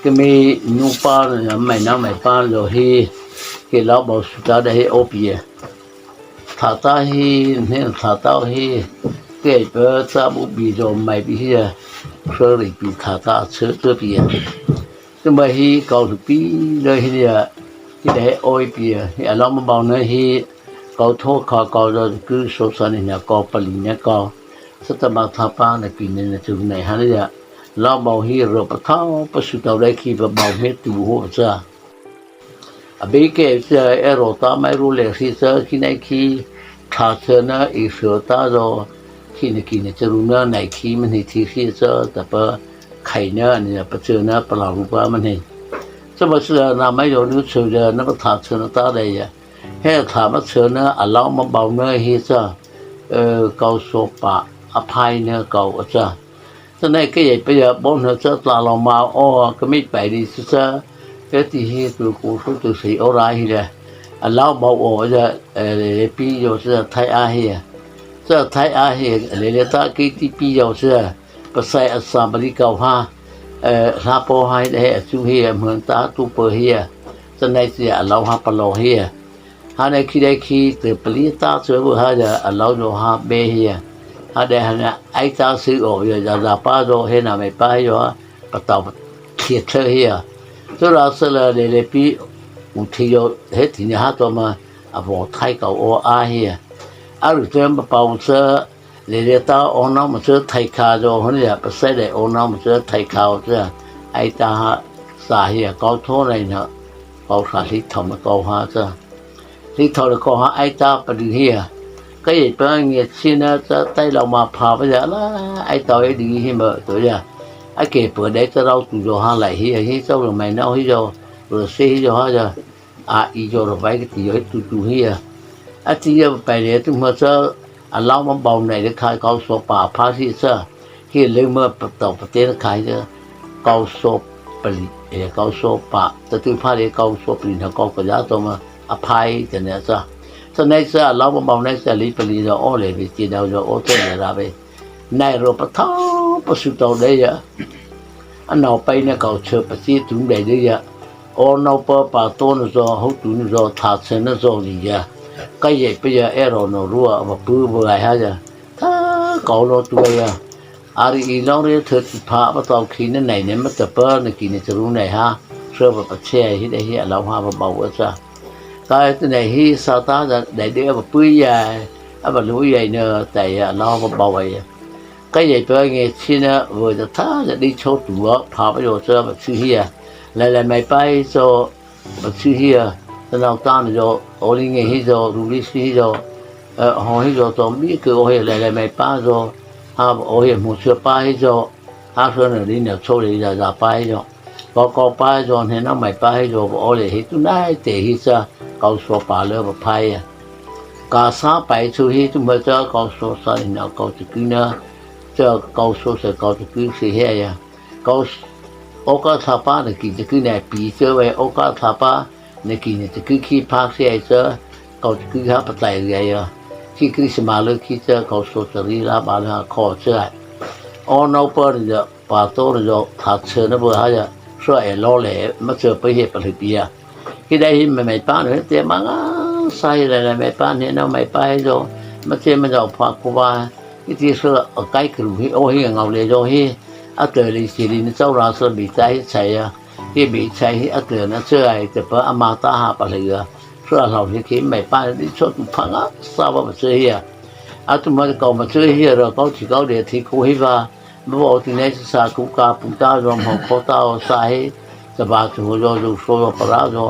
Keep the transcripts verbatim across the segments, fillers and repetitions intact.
Keimo nôpa nata maina maipa zy hi, he Laubaw su ta dei he awpi e. Thata he, ne thata he, kei pa cha bu bi zy mai pi he, sari pi thata châ châ pi e. Tuma he kau su pi dei he nia, he dei he awpi e, he a Laubaw na he, kau tho kha kau zy ku so sa ni na kau pali na kau. Sa ta ma thapa na pi ne na chu nei ha nia. Laubaw he ro pa thao pa su tau dei khi pa bau he tu ho cha. A be ke cha e ro ta mai ro le si cha khi nei khi tha cha na i so ta zy khi na khi na cha ru na nei khi ma ni thi si cha ta pa khai na ni pa cha na pa la ru pa ma ni. Cha ma cha na mai zy nu cha na pa tha cha na ta dei ya. He tha ma cha na a Laubaw na he cha, e, kau so pa a phai na kau a cha. Cha nei kei pa ya bo na cha tla lo ma o ka mi pai di cha cha. Ka ti he tu ku su tu si o ra he le. A Laubaw o ya, e, le pi zy cha thai a he. Cha thai a he, le le ta ki ti pi zy cha. Pasai a sa ba li kau ha. E, hla po ha he a chu he, mhun ta tu po he. Cha nei cha a Lau ha pa lo he. Ha nei khi dei khi te pali ta châ bu ha ya a Lau zy ha be he ya. Ha dei ha na ai ta si o ya ya ya pa zy he na maipa he zy ha pa tau khia thei he ya. Cha ra sa la le le pi u thi zy he ti ni ha to ma a vo thai kau o a he ya. A ru te ma pau cha le le ta o na ma cha thai kha zy ho ni ya pa sai dei o na ma cha thai kha o cha. Ai ta ha sa he ya kau tho nei na kau sa hli thau na kau ha cha. Hli thau le kau ha ai ta pa di he ya. Ka ye pa nge chi na cha tai lau ma pha pa ya la ai ta e di he ma to ya. A ke pa dei cha rau tu zy ha lai he ya he cha ru mai nau he zy. Ru se he zy ha ya. A i zy ru bai ka ti zy he tu tu he ya. A ti ya pa le tu ma cha a Laubaw nei le kha kau so pa pha si cha. He le ma pa tau pa te na kha he cha. Kau so pali, e, kau so pa. Ta tu pha le kau so pali na kau ka ya to ma a phai te ne cha. Cha nei cha a Laubaw nei cha li pali zy o le bi ti dau zy o te le ra be. Nei ro pa thao pa su tau dei ya. A nau pai na kau châ pa chi tu dei dei ya. O nau pa pa to na zy, ho tu na zy, tha châ na zy li ya. Ka ye pa ya e ro no ru a, va pu va ai ha ya. Tha kau lo tu ya. A ri i lo ri thâ ti pha pa tau khi na nei ne ma ta pa na khi na cha ru nei ha. Sơ pa pa che he dei he a Lau ha pa bau a cha. Ka te nei he sa ta da dei dei a pa pu ya. A pa lu ya na ta ya a Lau pa bau ya. Ka ye pa nge chi na vo da tha da di cho tu a pha pa zy cha pa chi he ya. Lai lai mai pa he zy pa chi he ya. Ta nau ta na zy o li nge he zy ru li si he zy. E, ho he zy to mi ke o he lai lai mai pa zy. Ha o he mu cha pa he zy. Ha sơ na li na cho le ya ya pa he zy. Kau kau pa zy ne na mai pa he zy o le he tu nei te he cha kau so pa le pa phai ya. Ka sa pai chu he tu ma cha kau so sa ni na kau ti ki na. Cha kau so sa kau ti ki si he ya. Kau s-, o ka tha pa na ki ti ki na pi cha we o ka tha pa na ki na ti ki khi pha si ai cha. Kau ti ki ha pa tai ri ya. Khi Christmas le khi cha kau so cha ri la ba la kho cha. O nau pa ri ya. Pa to zy tha châ na bu ha ya, sua e lo le, ma châ pa he pa hli pi ya. He dei he ma mai pa na te ma nga sa he le le mai pa ne na mai pa he zy, ma te ma zy pha ko ba. He ti sua a kai kru he o he ngau le zy he, a te le si li na chau ra sa bi chai he chai ya. He bi chai he a te na châ ai te pa a ma ta ha pa hli ya. Sua lau he ki mai pa di cho tu pha nga sa ba ma châ he ya. A tu ma kau ma châ he ya ra kau ti kau de ti ko he ba. Mavo ti nei sa ku ka pu ta zy, mho kho ta zy sa he, sa ba chu zy zu so zy para zy,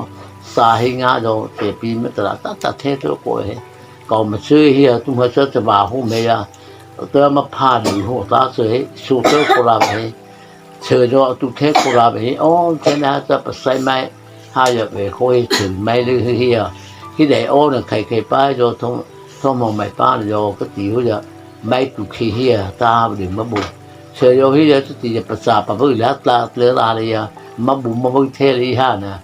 sa he nga zy, te pi ma ta ta ta the to ko he. Kau ma châ he a tu ma châ sa ba hu me ya. Ta ma pha di hu ta châ he, su to ko la he. Châ zy a tu the ko la he. O, te na ta pa sai mai. Ha ya ve ko he chun mai le he ya. He dei o na khai khai pa zy thong, thong mo mai pa zy ka ti hu ya. Mai tu khi he ya, ta ha de ma bu. Châ zy he ya tu ti ya pa sa pa bu la tla tle la le ya. Ma bu ma bu the le ha na.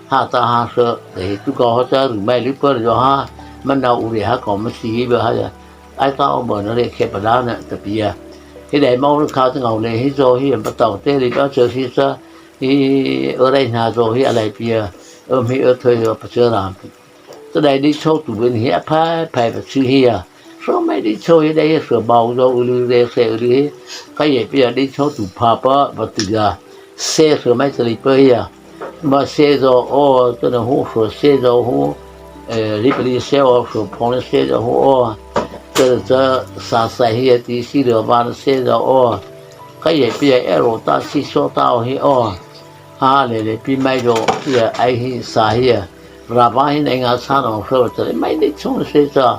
Ha ta ha sơ, de tu ko ho cha ru mai le pa zy ha. Ma na u le ha ko ma si he ba ha ya. Ai ta o ba na le khe pa da na ta pi ya. He dei ma u le kha ta ngau le he zy he pa tau te le pa châ si sa. He, a rai na zo he a lai pia, a mi a thoi zo pa chara. Tadai di chô tu bin he a phai phai pa chu he a. So mai di chô he dai he so bao zo u lu re se u lu he. Ka ye pia di chô tu pha pa ba tu ga. Se so mai tali pa he a. Ma se zo o, tana hu so se zo hu. Eh, li pali se o, so phong se zo hu o. Tana sa sa he a ti si lo ba se zo o. Ka ye pia e ro ta si so ta o he o. Ha le le pi mai ro, hia ai hi sa hia. Ra ba hi nei nga sa no so ta le mai nei chung se sa.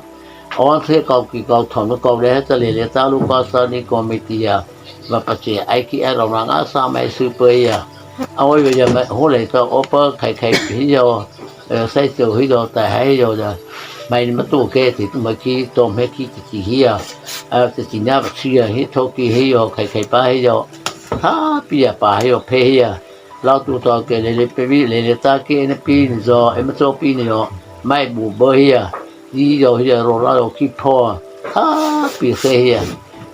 On se kau ki kau thon kau le ta le le ta lu ka sa ni committee ya. Ma pa che ai ki a ro na nga sa mai su pe ya. A oi ve ya mai ho le ta o pa khai khai hi yo. Eh, sai to hi do ta hai yo da. Mai ni ma tu ke ti tu ma ki to me ki ti ki hi ya. A ti ti nya ba chi ya hi to ki hi yo khai khai pa hi yo. Ha pi ya pa hi yo pe hi ya. Lau tu to ke le le pe bi le le ta ke ne pi ni zo, e ma zo pi ni yo, mai bu bo hia, yi yo hia ro la yo ki pho, ha pi se hia,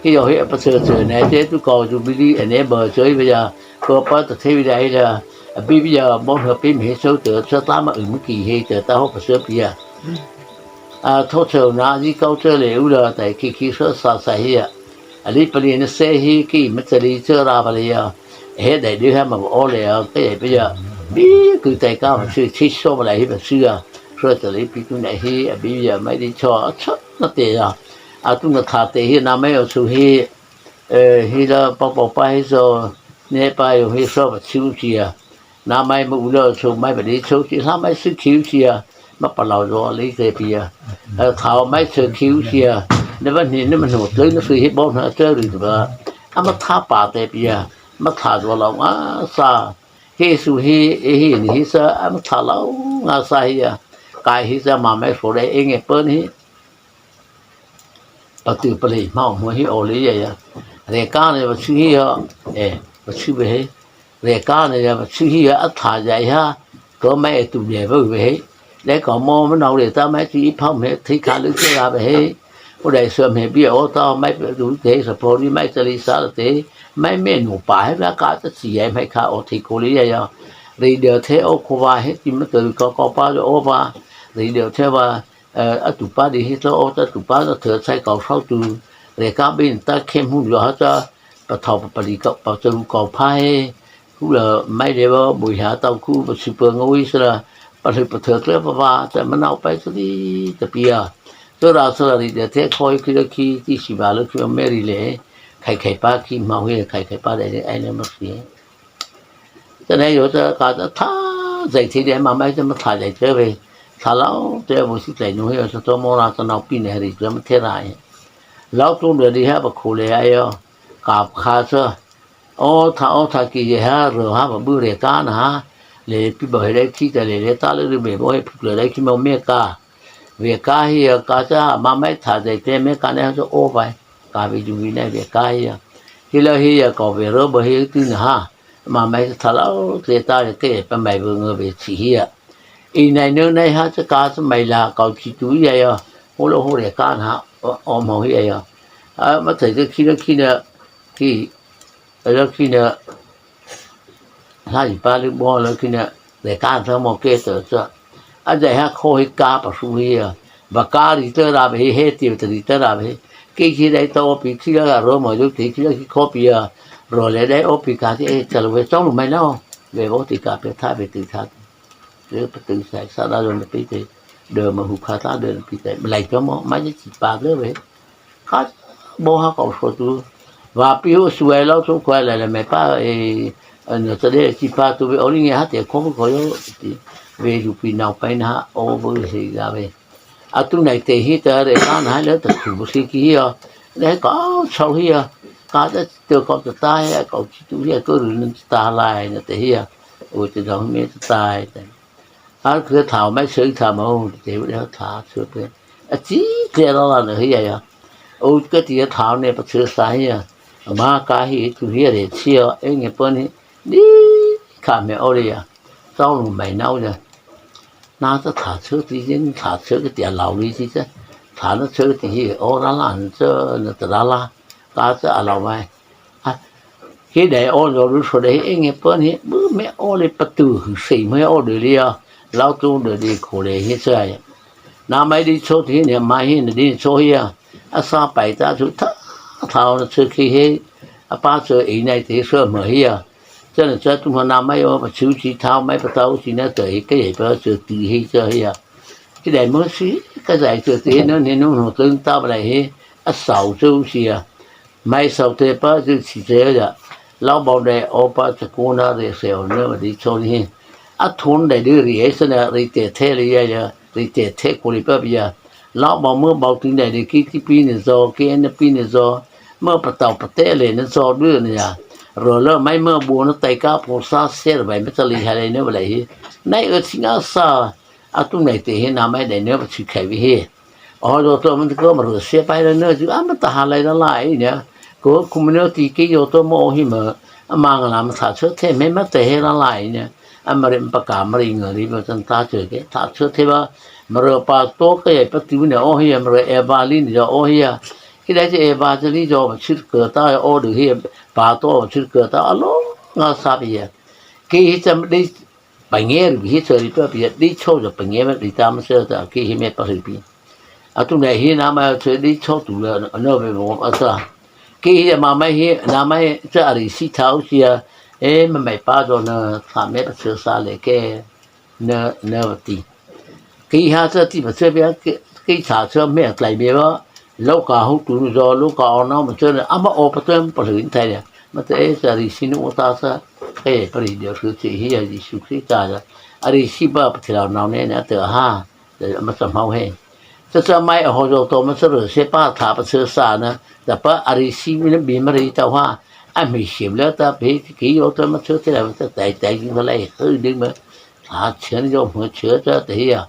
ki yo hia pa se se ne te tu ko ju bi li e ne bo se bi ya, ko pa ta te bi ya hia, a bi bi ya mo ha pi mi so te sa ta ma u mu ki he te ta ho pa se pi ya. A tho tho na ji kau tho le u la tai ki ki so sa sa hia. A li pa li na se hi ki ma tsa li tsa ra ba li ya. He dai di ha ma o le ya ka ye pi ya. Bi ku tai ka ma su chi so ba la hi ba su ya. So tsa li pi tu na hi a bi ya mai di cho a cho na te ya. A tu na tha te hi na mai o su hi. Eh, hi la pa pa pa hi so. Ne pa yo hi so ba su chi ya. Na mai ma u lo so mai ba di so chi la mai su chi chi ya. Ma pa lao zo li te pi ya. Eh, thao mai so chi chi ya. Ne ba ni ne ma no te ne su hi bo na te ri ba. A ma tha pa te pi ya. Ma tha zo lao nga sa. He su hi e hi ni hi sa a ma tha lao nga sa hi ya. Kai hi sa ma mai so le e nge pe ni. Pa tu pa le ma mo hi o le ya ya. Re ka ne ba su hi ya. Eh, ba su be he. Re ka ne ya ba su hi ya a tha ya ya. Ko mai e tu le ba be he. Le ko mo ma nau le ta mai ti i phao me thi ka lu se la be he. O dai so me bi o ta mai pe tu te sa po ni mai ta li sa la te. Mai me nu pa he ba ka ta si ya mai ka o thi ko le ya ya. Ri de the o ko ba he ti ma tu ko ko pa o ba. Ri de the ba. Eh, a tu pa di hi tlo o ta tu pa ta thơ sai kau sau tu. Re ka bin ta khem hu yo ha ta. Pa thao pa pa li kau pa tu kau pa he. Hu la mai le ba bu ha tau ku pa su pa ngau i sa la. Pa lu pa thơ tle pa ba ta ma nau pai ta di ta pi ya. Tu ra sa la ri de the khoi ki lo ki ti si ba lo ki me ri le. Khai khai pa ki ma hu ye khai khai pa de ai le ma si. Tene yo te ka ta tha zai the de ma mai te ma tha zai te ve. Tha lao te bu si tlai nu he sa to mo la ta nau pi ne ri te ma the rai. Lao tu de di ha ba khu le ai yo. Ka kha sa. O tha o tha ki ye ha ro ha ba bu re ka na ha. Le pi ba he le ki te le le ta le ri be bo he pu le le ki mo me ka. Ve ka hi ya ka cha ma mai tha zai te me ka ne ha so o bai. Ka ve ju vi ne ve ka hi ya. Hi la hi ya ka ve ro ba hi tu na ha. Ma mai tha lao te ta ke pa mai bu ngo ve chi hi ya. I nai no nai ha cha ka cha mai la ka chi tu ya ya. Ho lo ho le ka na o mo hi ya ya. A ma thai te ki na ki na ki. A la ki na. Hla i pa lu bo la ki na. Le ka cha mo ke te cha. A zai ha kho hi ka pa su hi ya. Ba ka ri te ra be he ti te ri te ra be. Ke ki dai to pi ki la ro mo lu ti ki la ki kho pi ya. Ro le dai o pi ka ti e cha lu ve chong lu mai no. Ve bo ti ka pe tha ve ti tha. Le pa tu sai sa da lo na pi te. De ma hu kha ta de na pi te. Lai to mo ma ji chi pa le ve. Ka bo ha kau so tu. Va pi ho su ai lo tu ko la le me pa e no ta de chi pa tu ve o ni ha te ko ko yo ti. Ve ju pi nau pai na o bo se ga ve. A tu nai te hi ta re ka na le ta tu bo se ki hi ya. Le ka chau hi ya. Ka ta te ko ta ta ya ko chi tu ya ko ru ni ta lai na te hi ya. O te dong me ta tai te. A khe thao mai sui thao mo te u le thao sui pe. A chi te la la ne hi ya ya. O ke ti thao ne pa sui sa hi ya. Ma ka hi tu hi ya le chi ya e nge pa ni. Ni ka me o le ya. Zao lu mai nau ya. Na ta thao sui ti yin thao sui ke ti a lao li ti te. Thao na sui ti hi o la la ne te na ta la la. Ka te a lao mai. A He dei o zo ru so dei he enge pa ni bu me o le patu hu sei me o de le ya. Lau tu de de ko le he sa ya. Na mai di cho thi ne mai he ne di cho he ya. A sa pai ta chu tha tha o na chu khi he. A pa chu e nai te so ma he ya. Cha na cha tu ma na mai o pa chu chi tha mai pa ta u chi na te he ke pa chu ti he cha he ya. He dei mo si ka zai chu te no ne no no tung ta ba lai he. A sau chu si ya. Mai sau te pa chu si te ya. Lau bau dei o pa chu ku na de se o ne ma di cho ni he. A thun dei de ri e sa na ri te the le ya ya. Ri te the ku le pa bi ya. Lau bau mo bau tin dei de ki ti pi ne zo ki en pi ne zo. Mo pa tau pa te le ne zo du ne ya. Ro le mai mo bu ne tai ka po sa se le bai me cha li ha le ne ba le he. Nai o chi nga sa. A tu nai te he na mai dei ne ba chi khai bi he. O zo to mo ko ma ro se pai le ne ju a ma ta ha lai la lai ne. Ko community ki yo to mo hi ma. A ma nga la ma tha cho the me ma te he la lai ne. A ma ri pa ka ma ri nga ri ba chan ta cho ke. Tha cho the ba. Ma ro pa to ke ye pa tu ne o hi ma ro e ba li ne o hi ya. Ki dei che e ba che li zo ma chi ke ta o de hi pa to chi ke ta a lo nga sa bi ye. Ki hi cham dei. Pange ri hi chari pa pi di cho ja pange ma di ta ma se ta ki hi me pa ri pi. A tu nei hi na ma che di cho tu la no be mo a sa. Ki hi ma mai hi na mai che a ri si thau si a. E ma mai pa zo na tha me pa che sa le ke na na ti. Ki ha che ti ma che bia ki cha che me a tlai bia ba. Lo ka hu tu zo lo ka o na ma che na a ma o pa che pa ri thai le. Ma te e cha ri si no ta sa. Ke pa ri de hu che hi ya Jisu Krista ya. A ri si ba pa thila nau ne na te ha. Ma sa mau he. Cha cha mai a ho zo to ma sa ro se pa tha pa che sa na. Da pa a ri si mi na bi ma ri ta ha. A mi sim le ta pe ki yo to ma che te la ta tai tai ki ma lai hu de ma. Tha chen yo mo che ta te ya.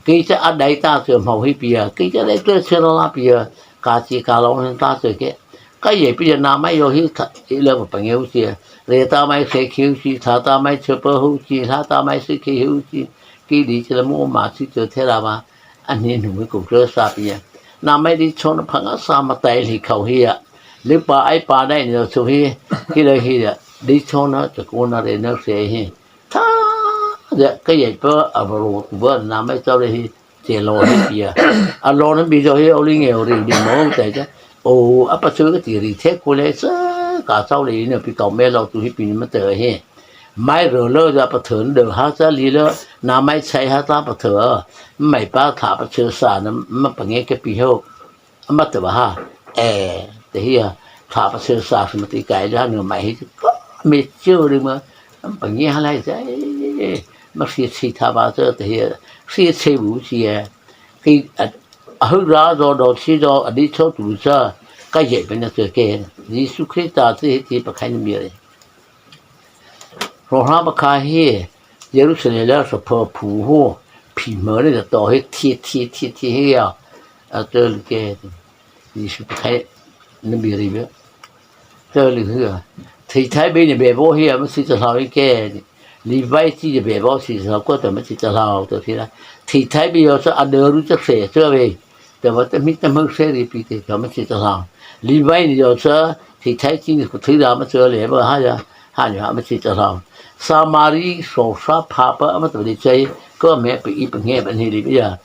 Ki cha a dai ta che mau hi pi ya. Ki cha dai te che la la pi ya. Ka chi ka lo ta che ke. Ka ye pi ya na mai yo hi ta i le pa nge u chi. Re ta mai se ki u chi, tha ta mai che pa hu chi, hla ta mai se ki hu chi. Ki di che la mo ma chi che the la ma. A ni nu mi ku che sa pi ya. Na mai di cho na pha nga sa ma tai li khau hi ya. Li pa ai pa dai ni cho hi. Ki le hi ya. Di cho na che ku na re na se hi. Tha ya ka ye pa a ba ro ku ba na mai cho le hi. Che lo hi pi ya. A lo na bi zo hi o li nge o ri di mo te cha. O a pa chu ka ti ri the ku le sa ka cho le ni pi to me lo tu hi pi ni ma te hi. Mai ro lo ya pa thon de ha sa li lo na mai chai ha ta pa tho. Mai pa tha pa che sa na ma pa nge ke pi ho. A ma te ba ha. E te hi ya. Tha pa che sa ma ti kai la no mai hi. Me che ri ma. Pa nge ha lai sa. Ma si si tha ba che te hi ya. Si che bu si ya. Ki a hu ra zo do si zo a di cho tu sa. Ka ye pe na che ke. Jisu Krista te hi ti pa khai ni mi re. Ro ha pa kha hi. Jerusalem la sa pha phu ho. Pi ma le to hi ti ti ti ti hi ya. A te lu ke. Jisu pa khai ni mi re be. Te lu hi ya. Thai thai be ni be bo hi ya ma si ta hlau ke. Levi chi ni be bo si sa ko ta ma si ta hlau to ti la. Thai thai be yo sa a de ru cha se cha be. Te ba te mi ta ma se ri pi te ta ma si ta hlau. Levi ni yo sa thai thai chi ni ko thai da ma cha le ba ha ya. Ha ni ha ma si ta hlau. Samari so sa pha pa ma ta ni chai ko me pi i pa nge ba ni ri ya.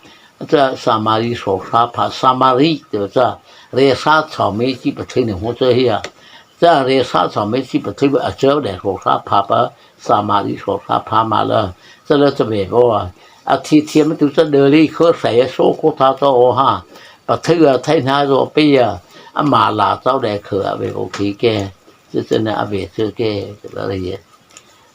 Cha Samari so sa pha Samari te cha re sa cha me chi pa thai ni ho cha hi ya. Cha re sa cha me chi pa thai ba a cha de so sa pha pa Samari so sa pha ma la. Cha la cha be bo a. A thi thi ma tu cha de li kho sa ya so ko tha cha o ha. Pa thai a thai na zo pe ya. A ma la cha de kho a be o ki ke. Cha cha na a be cha ke cha la ye.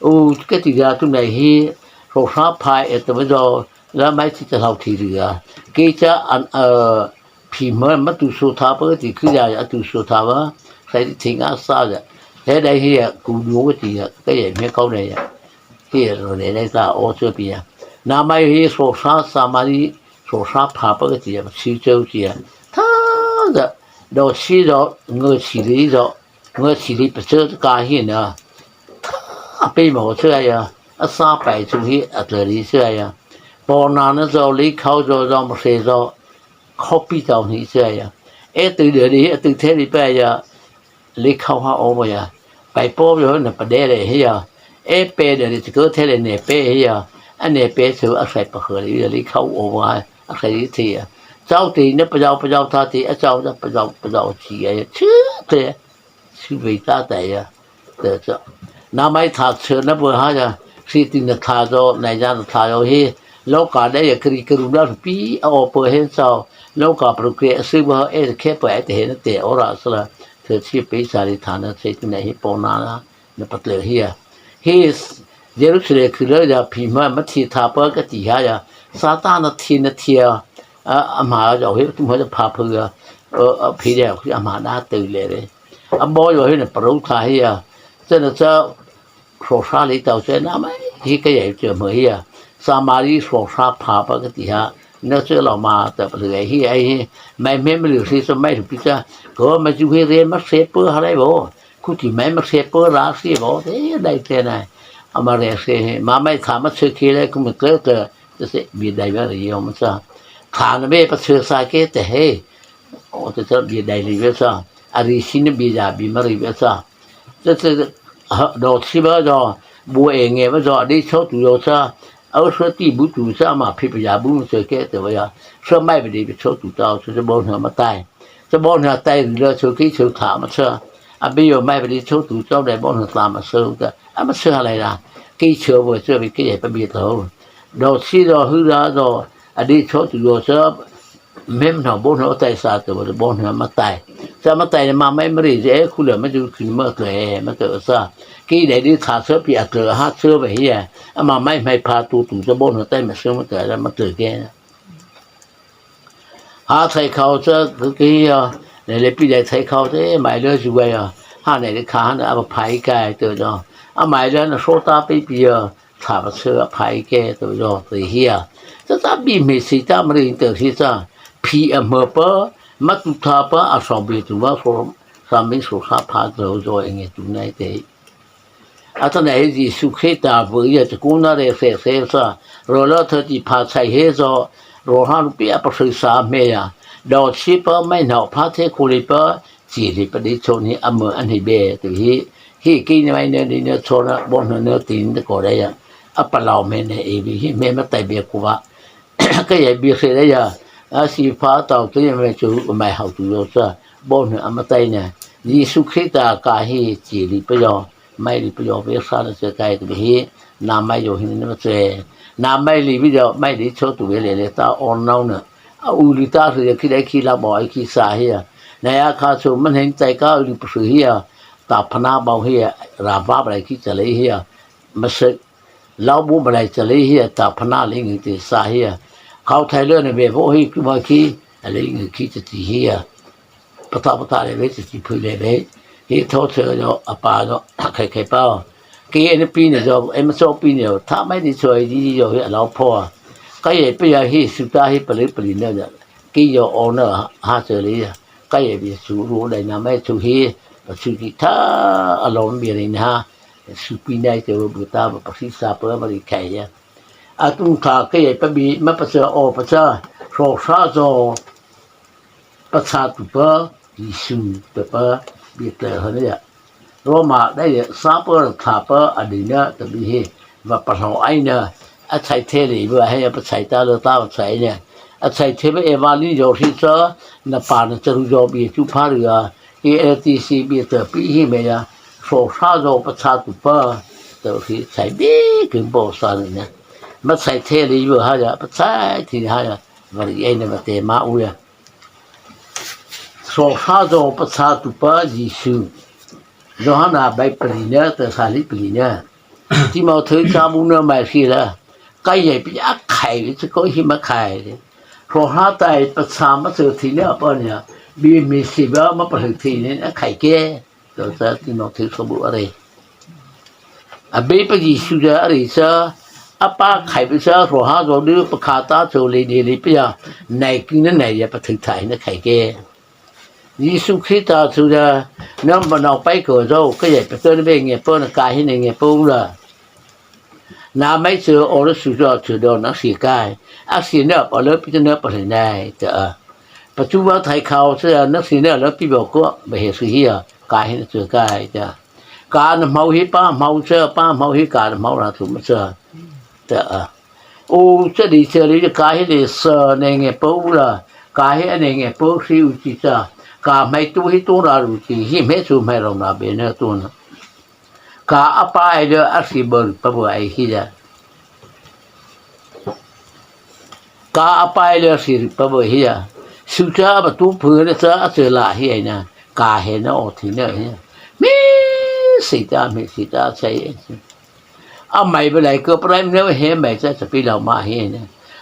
U ke ti ya tu nei hi so sa pha e te ba zo la mai chi cha hlau thi ri ya. Ke cha an a Pi ma ma tu so tha pa ti khu ya ya tu so tha ba. Sai ti thing a sa ya. He dai hi ya ku du ti ya. Ka ye me kau ne ya. Hi ya ro ne ne ta o so pi ya. Na mai hi so sa Samari so sa pha pa ti ya si cheu ti ya. Tha da do si do ngo si li do. Ngo si li pa cheu ka hi na. Tha pe mo cheu ya. A sa pai chu hi a tla li cheu ya. Bo na na zo li khau zo zo mo se zo. Khau pi tau ni cha ya. E tu de ni, e tu the ni pa ya. Li khau ha o mo ya. Pai pô yô na pade le hia. E pe de le chikô the le ne pe hia. A ne pe chô a sai pa khô le yô le khâu o wa a sai thi a. Chau ti na pa yau pa yau tha ti a chau da pa yau pa yau chi a ya chư te. Chư ve ta ta ya. Te cha. Na mai tha chơ na bu ha ya. Si ti na tha zo na ya na tha zo hi. Lo ka de ya kri kru na pi a o po hen chau. Lo ka pro kre a si bu ha e khe pa e te hen te o ra sa la. Thei chi pe sa ri tha na thei tu na hi pô na na, na pa tlei hi a. Hi Jerusalem khu lo ya phi ma ma thi tha pa ka ti ha ya. Satan na thi na thi a, a ma ya hi tu ma ya pha phu ya. A phi ya khu a ma na te le le. A bo yo hi na pa ro tha hi a. Cha na cha Hrawhra lei tao che na mai hi ka yai che mo hi a. Samari hrawhra pha pa ka ti ha. Na che lo ma ta pa le hi ai hi. Mai me me lu si so mai lu pi cha. Ko ma ju he re ma se po ha lai bo. Ku ti mai ma se po ra si bo. Te dai te na. A ma re se he. Ma mai tha ma che ke le ku me ke ke. Te se bi dai ba ri yo ma cha. Tha na be pa che sa ke te he. O te cha bi dai li be cha. A ri si na bi ya bi ma ri be cha. Te te ha, do chi ba zo, bu e nge ba zo, a di cho tu yo cha, a shuwa ti bu tu cha ma phi pa ya bu ma shuwa ke te ba ya, shuwa mai ba di ba cho tu cha, shuwa cha bo hna ma tai. Cha bo hna tai ri la cho ki cho tha ma cha. A bi yo mai ba di cho tu cha dai bo hna tha ma shuwa ta. A ma shuwa lai la. Ki cho bo cho bi ki ye pa bi to. Do chi zo hu la zo, a di cho tu yo cha, Mem na bo na tai sa te bo na ma tai. Sa ma tai ma mai mari je khu le ma ju khu ma te ma te sa. Ki dai di tha sa pi a te ha sa ba hi ya. A ma mai mai pha tu tu sa bo na tai ma sa ma te la ma te ke. Ha thai khao sa ki ya. Le le pi dai thai khao te mai le ju ya. Ha ne le kha ha na a ba phai kai te jo. A mai le na so ta pi pi ya. Tha pa chhao a phai ke to zo te hi a. Cha cha bi me si ta ma ri te hi cha. Phi a ma pa, ma tu tha pa a so bi tu ma so, sa mi so sa pha zo zo e nge tu nai te. A ta nai Jisu Krista bu ya te ku na re se se sa. Ro lo tha ti pha chai he zo. Ro ha lu pi a pa sa me ya. Do chi pa mai na pha the ku li pa. Chi li pa di cho ni a ma a ni be te hi. Hi ki ni mai ne ni ne cho na bo na ne ti ni ko re ya. A pa lao me ne e bi hi me ma tai be ku ba. Ka ya bi se re ya. A si pha tao te ya me chu mai hao tu yo sa. Bo na a ma tai ne. Jisu Krista ka hi chi li pa yo. Mai li pa yo be sa na se kai te hi. Na mai yo hi ne ma che. Na mai li bi yo mai li cho tu be le le ta on nau na. A u li ta su ya ki dai ki la bo ai ki sa hi ya. Na ya ka su man hen tai ka u li pu su hi ya. Ta phana bao hi ya. Ra ba ba lai ki cha lei hi ya. Ma se. Lao bu ba lai cha lei hi ya. Ta phana lei ngi te sa hi ya. Kau thai le na be bo hi ki ma ki. A lei ngi ki cha ti hi ya. Pata pata le ve, chi chi phui le ve. Hi tho che yo, a pa yo, khai khai pa. Ki e ni pi ni yo, e ma so pi ni yo, tha mai ni cho e di yo, hi a lao pho. Ka ye pi ya hi su ta hi pa le pa li ne ya. Ki yo o na ha che le ya. Ka ye bi su ru dai na mai su hi, pa su ki tha a lo bi ri na. Su pi nai che bu ta pa si sa pa ma ri khai ya. A tung tha ka ye pa bi, ma pa sa o pa sa, so sa zo. Pachhatuhpa Zisu tahpa bie tlai ha na ya. Roma dai ya sa pa tha pa a dei na ta bi he va pa hlao ai na a chai the le ba he a pachhai ta la ta pachhai na a chai the ba e va li yo hi cha na pa na cha ru yo bie chu pha ru ya. He a ti si bie ta pi hi me ya so sa zo pachhatuhpa ta hi chai bi kin bo sa ni na ma chai the le yo ha ya pachhai thi ha ya va ri ai na ma te ma u ya. Sawhra zaw pachhatuhpa Zisu. Zawhana bai palina ta sali palina. Timawthei cha bu na mai si la. Kai yai pi a khai li cha ko hi ma khai li. Sawhra tai pachha ma cha thina pa nia. Bi mi si ba ma palai thina a khai ke. Tawh cha Timawthei sawbu a rei. Abeipa Zisu za a rei cha, a pa khaipa cha, sawhra zaw dei pakha ta chô lei dei leipa ya, nai kina nai ya pathei thai na khai ke. Zisu Krista chô za, na manaw pai ko zo, ka yai pa tawh na be nge po na ka hi na nge po la. Na mai chô aw la su zo chô do na si kai. A si na pa la pi ta na pa le nai ta a. Pachu ba thai khao cha na si na la pi bo ko ba he su hi ya ka hi na chô kai ta. Ka na hmô hi pa hmô cha, pa hmô hi ka na hmô ra tu ma cha. Ta a. O cha di cha li ka hi le sa ne nge po la. Ka hi a ne nge po si u chi cha. Ka hmai tu hi tu ra ru chi hi hmai su hmai rau na be na tu na. Ka a pai le a si bol pa bo ai hi ya. Ka a pai le si pa bo hi ya. Su cha ba tu phu ne cha a che la hi ai na. Ka he na o thi ne hi. Mi si ta mi si ta chai. A mai ba lai ko prai ne he mai cha cha pi lau ma hi ne.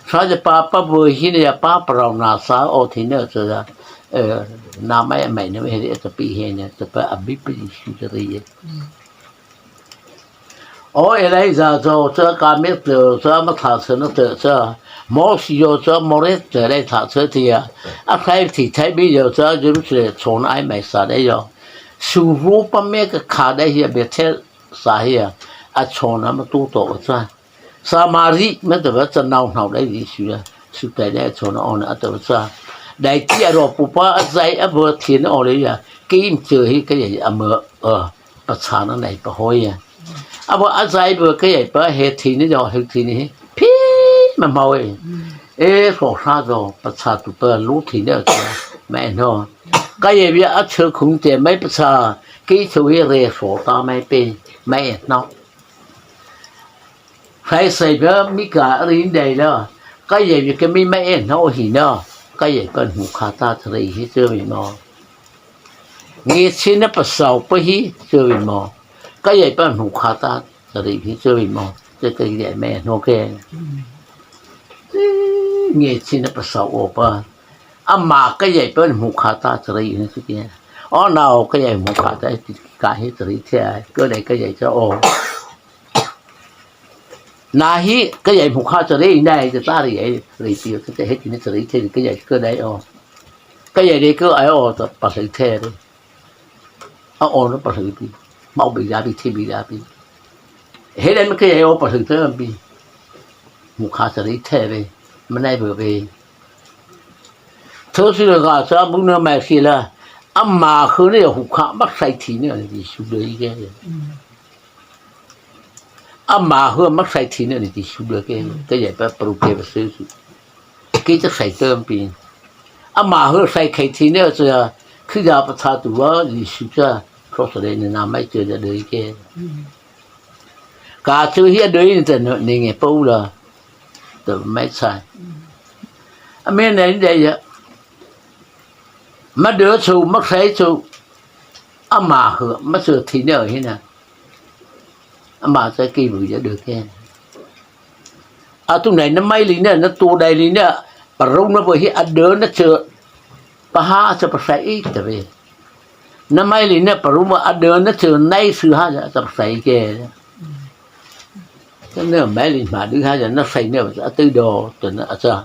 Sa ja pa pa bo hi ne ya pa pa rau na sa o thi ne cha ya. Eh, na mai mai ne he cha pi he ne cha pa a bi pi su cha ri ye. O Elija zo cha ka me tlo cha ma tha cha na tlo cha. Mosi zo cha Mori tlo le tha cha ti ya. A khai ti thai bi zo cha Jerusalem chon ai mai sa de zo. Su ru pa me ka kha de hi ya Bethel sa hi ya. A chon a ma tu to cha. Samari ma ta ba cha nau nau de Jisu ya. Su tai de chon a on a ta ba cha. Dai ti a ro pu pa a zai a bo ti na o le ya. Ki im che hi ka ya a ma a. Pachâna nei pahâwi a. A vaw a zai vaw ka yai pa he thei ni zaw he thei ni he. Phi ma hmâ e. E saw hra zaw pachâ tu pa lu thei ni a zaw. Mai no. Ka yai bia a châ khung te mai pachâ. Kei châ he re saw ta mai pe. Mai no. Khai sai ba mi ka rin dai la. Ka yai bia ka mi mai no hi no. Ka yai pa hnu kha ta thei hi châ mi no. Nge chi na pasau pa hi châ ri maw. Ka yai pa hnu kha ta châ ri hi châ ri maw. Châ ka yai me hnu ke. Nge chi na pasau o pa. Ama ka yai pa hnu kha ta châ ri hi châ ke. O na o ka yai hnu kha ta ka hi châ ri the ai. Ka dai ka yai châ o. Na hi ka yai hmu kha châ ri nai châ ta ri ai ri pi ka he ti na châ ri the ka yai ka dai o. Ka yai ri ka ai o ta pa ri the ri. A o na pa ri pi. Mau bi ya bi thi bi ya bi. He le ka yai o pa ri the bi. Hmu kha châ ri the ri. Ma nai bi bi. Thô si la ga sa bu na mai si la. Ama khu ni hu kha ma sai thi ni ni su de ke. Ama hu ma sai thi ni ni su de ke. Ka yai pa pru ke ba su su. Ke ta sai tơ pi. Ama hu sai khai thi ni cha. Khi ya pa cha tu wa ni su cha. Kro sa de ni na mai châ de ke. Ka châ hi a dei ni ta ni nge pô la. Ta mai sai. A me nei dei ya. Ma dei châ ma sai châ. Ama hu ma châ thi ni hi na. Ama cha ki bu ya dei ke. A tu nei na mai li na, na tu dai li na. Pa ro na bo hi a dei na châ. Pa ha cha pa sai i ta ve. Na mai li na pa ru ma a dei na châ nai su ha ya cha pa sai ke. Cha na mai li ma dei ha ya na sai na a tu do ta na a cha.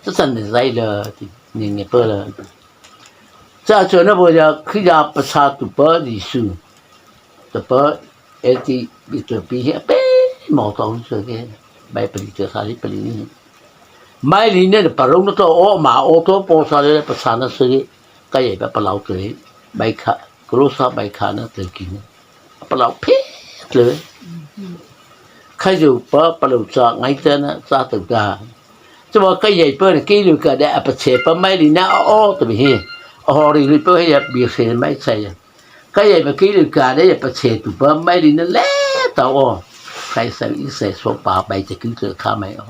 Cha cha ni zai la ti ni ni pa la. Cha cha na bo ya khi ya pa cha tu pa Jisu. Ta pa E ti bi ta pi he pe mo to se ke. Bai pa li ta sa li pa li ni. Mai li ne pa ro na to o ma o to po sa le pa sa na se ke. Ka yai pa pa lau te. Bai kha. Kro sa bai kha na te ki ne. Pa lau pe te. Khai zu pa pa lau cha ngai te na cha te ta. Cha wa ka yai pa ne ki lu ka da pa che pa mai li na o te bi he. O ri li pa he ya bi se mai cha ya. Ka yai ma ki lu ka de ya pa che tu pa mai li na le ta o. Khai sa i sai so pa bai te ki te kha mai o.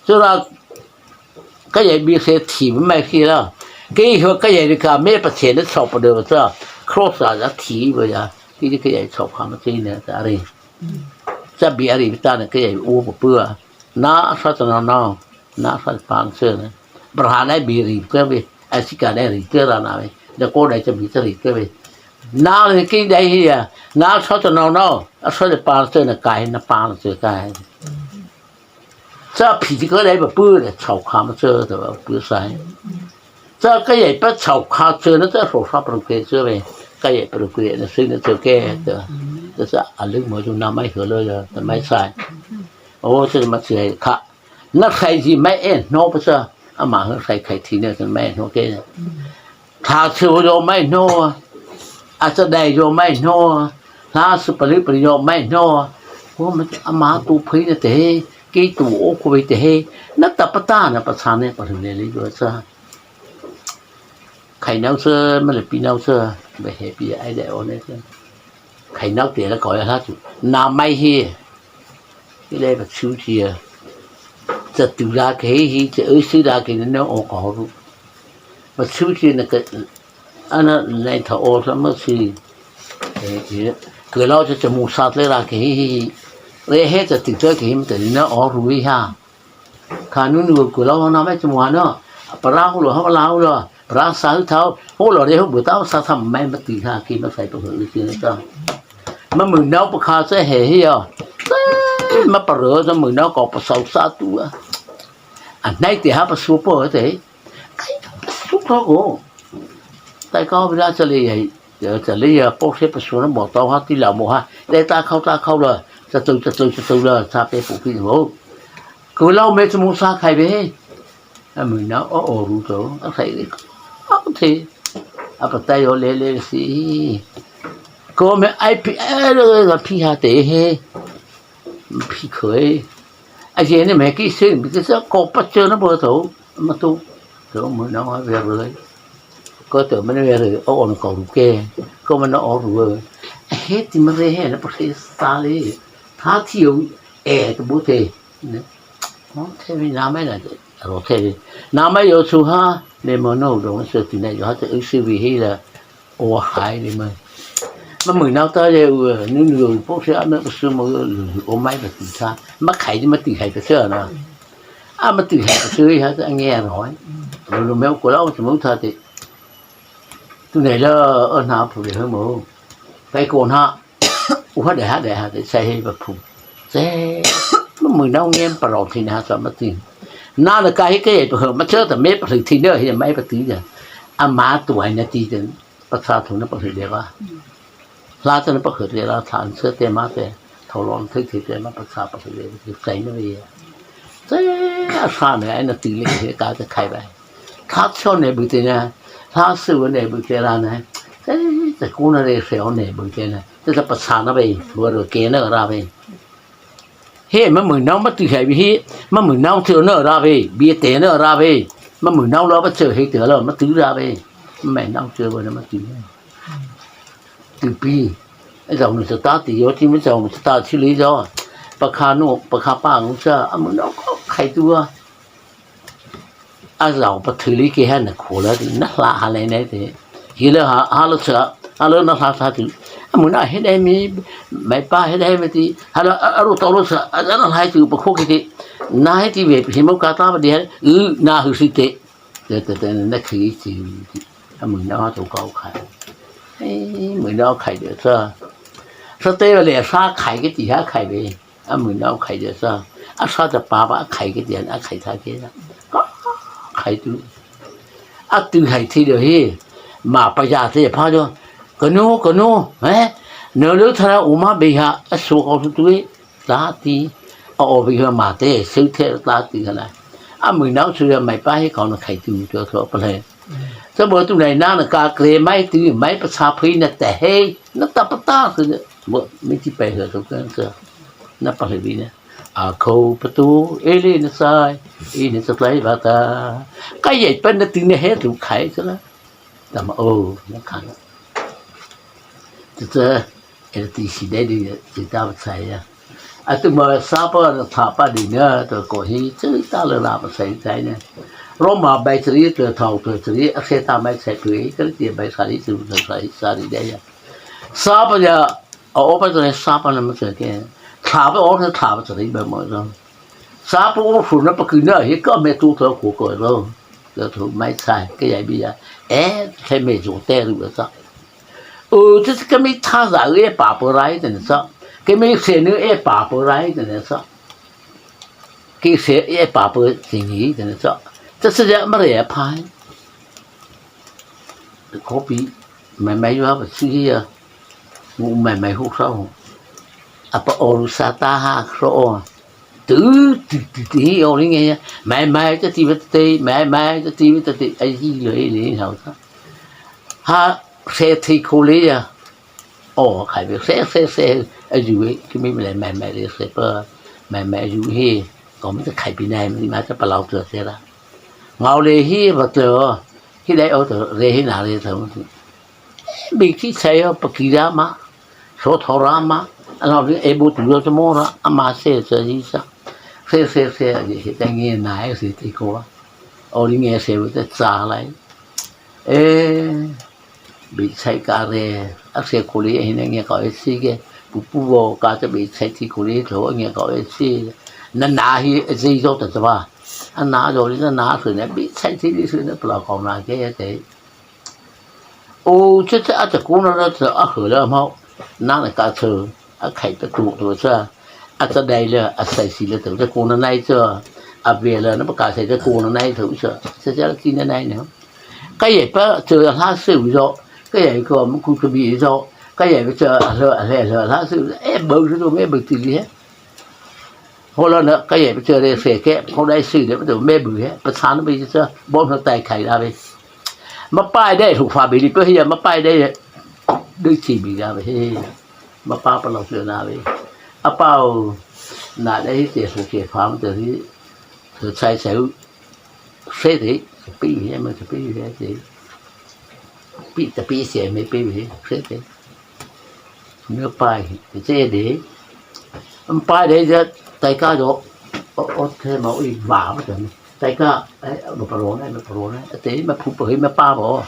Chu la ka yai bi se thi mai khi la. Ke ho ka yai ka me pa che na chau pa de cha. Kro sa ya thi ba ya. Ki ka yai chau kha ma che na ta ri. Cha bi a ri ta na ka yai u pa pu a. Na sa ta na na. Na sa pa se na. Bra na bi ri ka bi. A si ka na ri ka ra na bi. Da ko da cha bi cha ri ka bi. Na le ki dai hi ya. Na sa ta na na. A sa de pa se na kai na pa se kai. Cha phi ti ka dai ba pu le chau kha ma se ta ba pu sai. Cha ka yai pa chau kha se na cha so sa pa ke se be. Ka yai pa ke na se na se ke ta. Ta cha a lu mo ju na mai ho lo ya ta mai sai. O se ma se kha. Na sai ji mai e no pa cha. Ama ho sai khai thi ne se mai no ke. Tha cheu lo mai no. a châ dei zy mai no, la su pali pali zy mai no, ko ma ama tu phei na te he, kei tu o ko ve te he, na ta pata na pachâ ne pali le le zy cha. Khai nau cha, ma le pi nau cha, be he pi ai dei o ne cha. Khai nau te la ko ya la chu. Na mai he. Hi le ba chu chi ya. Cha tu la ke he, cha oi si la ke ne o ko ru. Ba chu chi na ke, ana lai tha o sa ma si. E, e. Ke lo cha cha mu sa le la ke he. Re he cha tu cha ke he ma te ne o ru ha. Kha nu nu ku lo na mai chu ma no. Para hu lo ha la hu lo. Para sa hu thau. Hu lo re hu bu tau sa tham mai ma ti ha ki ma sai pa hu ti na ta. Ma mu nau pa kha sa he hi ya. Ma pa ro sa mu nau ko pa sau sa tu a. A nai te ha pa su po te. Kai pa su po ko. Tai ko bi la sa le ya. Ya sa le ya po se pa su na mo tau ha ti la mo ha. Le ta khau ta khau la. Sa tu sa tu sa tu la sa pe pu pi mo. Ku lo me chu mu sa khai be. A mu na o o ru to, a khai le. A te. A pa tai o le le si. Ko me ai pi, ai le le phi ha te he. Phi khoi. A ye ne me ki se, mi ki sa ko pa che na bo to. Ma to. To mu na wa ve le. Ko to me ne ve le, o o ko ru ke. Ko me na o ru. A he ti me ve he na pa se sa le. Tha ti o e to bo te. Ne. Ro the vi na mai na, ro the vi. Na mai yo chu ha, le mo no dong se ti na yo ha te u si vi hi la, o hai le mo. Ma mu nau ta le u, nu nu po se a me su mo lu o mai ba ti tha. Ma khai di ma ti khai ka se na. A ma ti khai ka se ha ta nge ro. Lu lu me ko la o mo tha te. Tu nei la, o na pu le mo. Kai ko na. U ha de ha de ha de, sai he ba phu. Se, ma mu nau ngen pa ro thi na sa ma ti. Na na ka he ke pa ma cha ta me pa thi na he mai pa ti ya. A ma tu ai na ti de, pa cha thu na pa thi de ba. La cha na pa thi de la cha se te ma te. Tho lo thi thi te ma pa cha pa thi de, sai na ve ya. Te a sa ne ai na ti le he ka te khai ba. Tha cho ne bu te na, tha su ne bu te la ne. Te, te ku na le se o ne bu te na. Te ta pa sa na be, bu ro ke na ra be. He ma mu nau ma tu hai bi he, ma mu nau te na ra be, bi te na ra be. Ma mu nau lo ba che he te lo ma tu ra be. Ma nau che bu na ma tu. Tu pi. Ai zau nu ta ti yo ti ma zau nu ta ti li zo. Pa kha nu, pa kha pa nu sa, a mu nau ko khai tu a. A zau pa thei li ke ha na ko la ti na la ha le ne te. Hi le ha, ha lo sa, ha lo na la sa ti. A mu na he dei mi, mai pa he dei mi ti. Ha lo, a, a lo to lo sa, a, a na la ti pa ko ke ti. Na he ti ve, hi mo ka ta ba di ha, u, na hu si te. Te, te, te, na khi ti. A mu na to ka khai. Ei, mu na khai de sa. Sa te le sa khai ke ti ha khai ve. A mu nau khai de sa, a sa ta pa ba khai ke dia, a khai tha ke. Ka khai tu. A tu khai thi de he. Ma pa ya te pha jo. Ka nu, ka nu, eh? No lu tha u ma be ha, a su ko tu tu e. Ta ti. A o be ha ma te, su the ta ti ha la. A mu nau su ya mai pa he ko na khai tu tu to pa le. Sa bo tu nai na na ka kre mai tu mai pa sa phi na te he. Na ta pa ta su. Bo mi ti pa he to ka sa. Na pa he bi na. A ko pa tu, e le na sai, e na sa tlai ba ta. Ka ye pa na ti na he tu khai sa la. Ta ma o, na kha na. Tu ta, e ti si de di, ti ta ba sai ya. A tu ma sa pa na tha pa di na, to ko hi, tu ta le la ba sai sai na. Ro ma bai tri, tu thau tu tri, a se ta mai sai tu, e, tu ti bai sa di, tu sa di, sa di de ya. Sa pa ya, a o pa tu sa pa na ma sai ke. Tha pa o na tha pa tri ba mo zo. Sa pa o su na pa ku na, he ka me tu to ko ko lo. Lo tu mai sai, ke ya bi ya. E, ke me zo te lu sa. O, te ke me tha za e pa pa rai te na sa. Ke me se nu e pa pa rai te na sa. Ke se e pa pa ti ni te na sa. Te se ya ma re pa. Kopi, mai mai yo ba si ya. Mu mai mai hu sa hu. A pa o lu sa ta ha kro o. Tu, tu, tu, tu, hi o li nge ya. Mai mai ta ti ba ta te, mai mai ta ti ba ta te. Ai hi lo e ni ha ta. Ha, Hre thei khao lei ya. O, khai pi hre hre hre, a yu e, ki mi le mai mai le hre pa, mai mai yu he, ko mi ta khai pi nai, mi ma ta pa lau tua se la. Ngau le hi va tua, hi dai o tua, re hi na re tua. Bi ki chai o, pa ki ra ma, so tho ra ma, a lau le e bu tu lo ta mo ra, a ma se sa yi sa. Hre hre hre, a yi he ta nge nai, hre thei khao a. O li nge se wu ta cha lai. E, Bi chai ka re, a se khao lei hi na nge ka e si ke, pu pu vo ka ta bi chai ti khao lei tho nge ka e si. Na na hi e zei zo ta ta ba. A na zo li na na su ne, bi chai ti li su ne, pla ko na ke te. O, che che a ta ko na ra ta a ho la ma. Na na ka che, a khai ta tu tu cha. A ta dai le, a sai si le tu ta ko na nai cha. A ve le, na pa ka sai ta ko na nai tu cha. Cha cha ti na nai ne. Ka yai pa cha hla se u zo, ka yai ko mu ku ka bi zo, ka yai pa cha a hla, a hla, a hla, hla se u zo, e, bo se to me bo ti li he. Ho la na, ka yai pa cha re se ke, ho dai se de pa to me bo he, pa cha na bi cha, bo na tai khai la bi. Ma pai dai hu fa bi li pa he, ma pai dai, du chi bi la bi he. Ma pa pa lo se na bi. A pa u, na dai he se hu ke fa ma te hi, se chai chai u. Hre te, ta pi he, ma ta pi he te. Pi, ta pi se me pi he, hre te. Nô pai, te che de. Am pai de ja, tai ka do. O, o, te ma ui va ma te. Tai ka, e, ma pa ro ne, ma pa ro ne. Te ma phu pa he ma pa bo.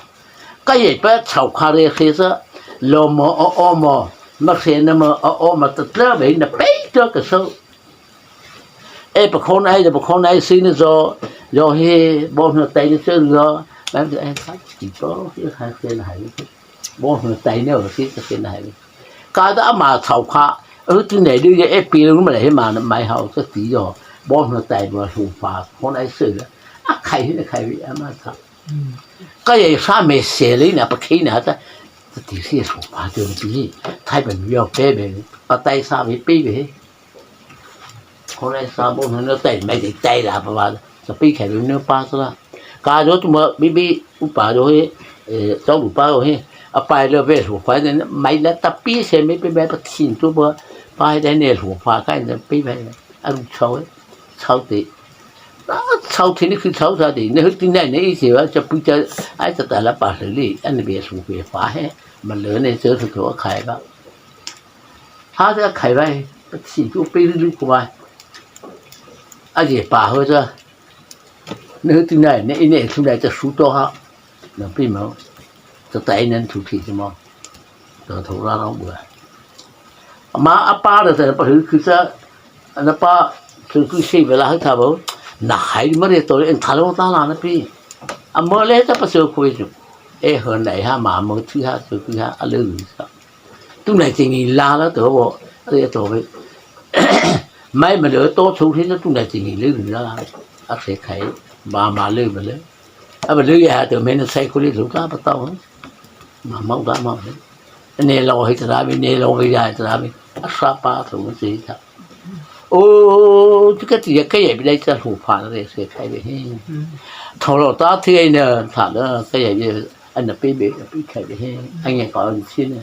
Ka yai pa chau kha re hre sa. Lo mo, o, o mo. Ma hre na mo, o, o mo, ta tla ve na pe to ka so. E, pa khon ai, pa khon ai si ni zo, zo he, bo hnu tai ni zo, zo. Ba, e, sa ti bo, he, ha, se na hai. Bo hnu tai ni, o, si, se na hai. Ka da ma chau kha, e, tu nei du ye, e, pi lu ma le, he, ma, mai hao, sa ti zo. Bo hnu tai, bo hnu fa, khon ai si. A khai, he, khai, a ma sa. Ka ye sa me se le na, pa khai na, sa. Sa ti si, hnu fa, tu ni pi. Thai ba mi yo, pe, be, pa tai sa, be, pe, be. Khon ai sa bo hnu na tai, mai tai, tai la pa ba, sa pi khai lu na pa sa la. Ka zo tu ma bi bi u pa zo he, e, zo lu pa zo he. A pai lo ve hnu fa ne, mai la ta pi se me pi mai pa thin tu ba, pai dai ne hnu fa kai ne pi mai. A lu chau he, chau te. A chau te ni khu chau sa te, ne hu ti nai ne i se ba, cha pu cha, ai cha ta la pa hlu li, a ne ve hnu ve fa he. Ma le ne cha hnu to khai ba. Ha cha khai ba he, pa thin tu pi lu ko ba. A ye pa ho cha. Nô tu nai, nô i nô thu nai ta su to ha. Nô pi mo. Ta tai nô thu thi mo. Ta tho ra nô bua. Ma a pa da ta pa hu khu sa. Na pa thu khu si ve la ha ta bo. Na hai ma re to en ta lo ta la na pi. A mo le ta pa so khu ju. E ho nai ha ma mo thu ha so khu ha a le lu sa. Tu nai ti ngi la la to bo, a le to bo. Mai ma le to chu hi na tu nai ti ngi le la. A se khai, ba ma le ma le. A ba le ya to me na sai ko le lu ka pa tao. Ma ma ga ma le. Ne lo hi ta bi, ne lo bi ya ta bi. A sa pa to mo se ta. O, tu ka ti ya ka ye bi dai ta hu pa le se khai be he. Tho lo ta ti ai na ta le ka ye ye, a na pe be, a pe khai be he. A nge ka an si ne.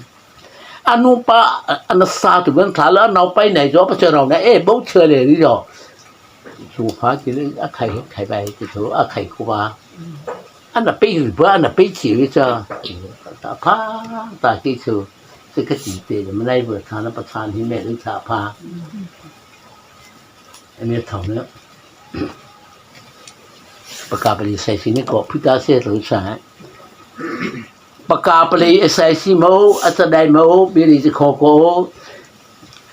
A nu pa, a na sa tu ban tha la, nau pai nai zo, pa cha rau na, e, bo cha le ri zo. Su pha ti le, a khai, khai bai ti zo, a khai ko ba. A na pe yu ba, a na pe chi ri cha. Ta pha, ta ki chu. Ti ka ti te, ma nai bu tha na pa tha ni me ri cha pha. A ne thau ne. Pa ka pa li sai si ni ko, phu ta se to sa. Pa ka pa le, a sai si mo, a cha dai mo, bi li si kho ko.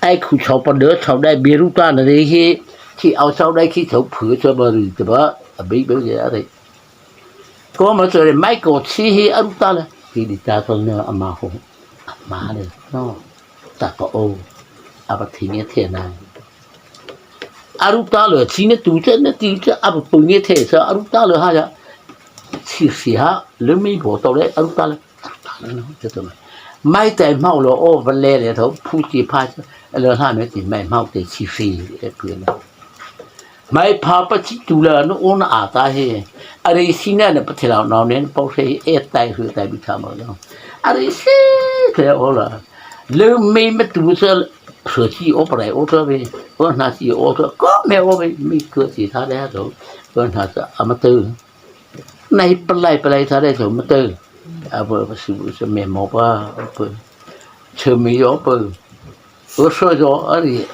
Ai khu chau pa de, chau dai bi ru ta na de hi, khi au chau dai khi chau phu chau ba ri ta ba, a bi bi ya de. Ko ma chau le mai ko chi hi a ru ta le. Ki di ta to na a ma ho. A ma le. No. Ta ko o. A ba thi ni the na. A ru ta le, chi ne tu che, ne ti che, a bu pu ne the sa, a ru ta le ha ya. Chi si ha, le mi bo to le, a ru ta le. Mai tai mau lo, o, va le le tho, pu ti pha, le ha me ti mai mau te chi si, e pu le. Mai pha pa chi tu le, no, o na a ta he. A re si na ne pa the la, no, ne, pa se, e tai hu tai bi tha mo lo. a rei sie thei o la. Lei mei ma tu sa, sa chi o pa rai o ta ve, o na chi o ta, ko me o ve, mi ko chi ta le to, o na sa a ma tu. Nai palai palai ta le to ma tu. A bo ba su bu sa me mo pa, o pa. Chö mi yo pa. O so yo a ri.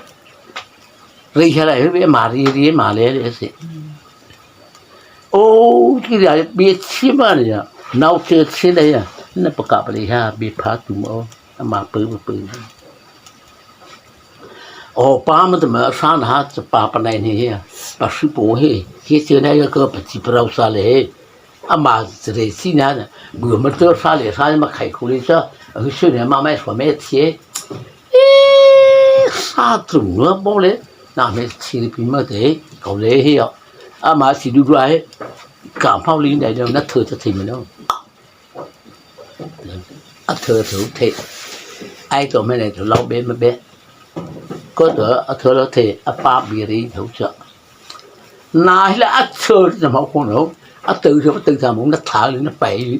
Ri ha lai ve ma ri ri ma le le se. O, ti ri a bi chi ma le ya. Nau che chi le ya. Na pa ka pa le ha bi pha tu mo. A ma pu pu pu. O pa ma ta ma sa na ha cha pa pa nai ni ya. Pa su po he. He che na ya ka pa chi pa rau sa le he. A ma zre si na, bu ma tơ sa le sa ma khai khu le sa, a hu su ne ma mai so me thie. E, sa tru no bo le, na me chi le pi ma te, ko le he yo. A ma si du du ai, ka phao li dai de na thơ ta thei me no. A thơ thơ thei. Ai to me ne to lau be ma be. Ko to a thơ lau thei, a pa bi ri thâu cha. Na hi la a thơ na ma ko no. A thơ thơ a thơ thơ mo na thla lu na pai lu.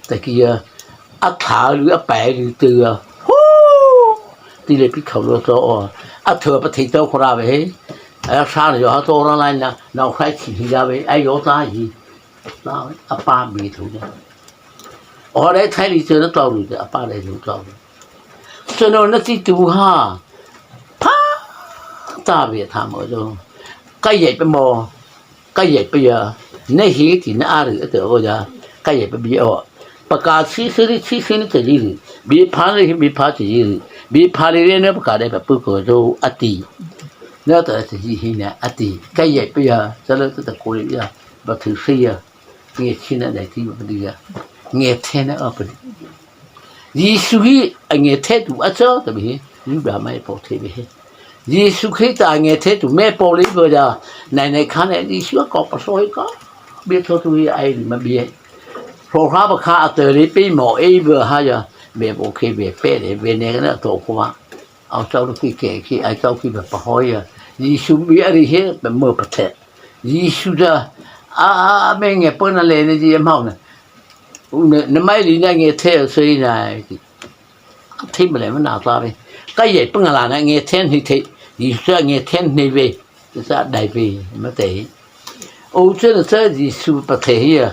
Ta ki a, a thla lu a pai lu tu a. Hu! Ti le pi khâu lo to o. A thơ pa thei to ko ra ve. A sa na yo ha to ra lai na, na khai chi hi ya ve. Ai yo ta yi. Na a pa bi thu ya. O dai thai li thơ na to lu a pa dai lu to. Sano na ti tu ha. Pha ta ve tha mo zo. Ka ye pe mo. Ka ye pe ya. Na hi ti na a ri a te o ya. Ka ye pe bi o. Pa ka chi si ri chi si ni te ri ri. Bi pha ri hi bi pha te ri ri. Bi pha ri ri na pa ka de pa pu ko zo a ti. Na ta te ri hi na a ti. Ka ye pe ya. Sa lo ta ta ko ya. Ba thu si ya. Nge chi na dai ti ba di ya. Nge the na a pa di. Jisu hi a nge the tu a cha ta bi hi. Yu da mai po the bi hi. Jisu Krista a nge the tu me po li ba ya. Nai nai kha na Jisu a ko pa so hi ka. Bi tho tu hi ai ma bi. Pro ha ba kha a te li pi mo e ba ha ya. Be po ke be pe le be ne na to ko ba. Au chau ki ke ki ai chau ki ba pa ho ya. Jisu bi a ri he ba mo pa the. Jisu da, a, a, a, me nge pô na le ne ji mau na. U ne, ne mai li na nge the so i na ti. A thi ma le ma na ta ve. Ka ye pô nga la na nge the ni the. Jisu da nge the ni ve. Sa dai ve, ma te. O che na sa Jisu pa the hi ya.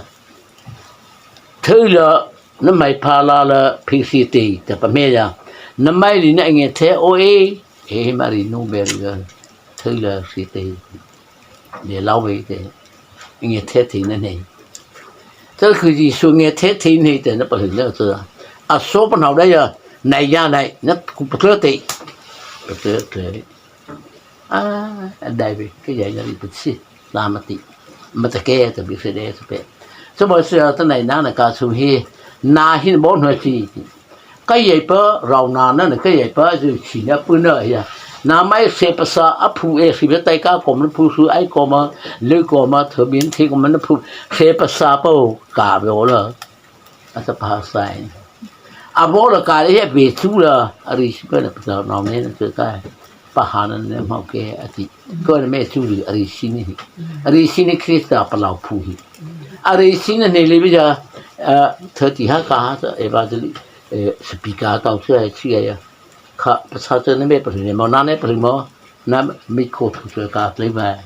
Thei la, na mai pha la la phi si te, ta pa me ya. Na mai li na nge the o e. E ma ri nu be ri ga. Thei la si te. Le lau ve te. Nge the thei na nei. Tơ khư Jisu nge the thei nei te na pa hư na tơ. A so pa nau da ya. Nai ya nai. Na ku pa tơ te. Pa tơ te. A, a dai ve. Ke ya ya ri pa si. La ma ti. Ma ta ke ta bi se de se pe. So ba se ta nai na na ka su hi. Na hin bo no si. Ka yei pa rau na na ka yei pa zu chi na pu na ya. Na mai se pa sa a phu e si ve tai ka ko ma phu su ai ko ma le ko ma tho bin thi ko ma na phu se pa sa pa o ka ve o la. A sa pa sa e. A bo la ka le he ve tu la a ri si pa na pa sa na ne na se ka. Pa ha na ne ma ke a ti. Ko na me tu ri a ri si ni. A ri si ni Krista pa lau phu hi. A ri si ni ne le bi ja. Tho ti ha ka ha sa e ba de li. Speaker tau sui ai chi ai a. Kha, pasa tse ne me pari ne mo, na ne pari mo, na mi ko thu tse ka tle ba.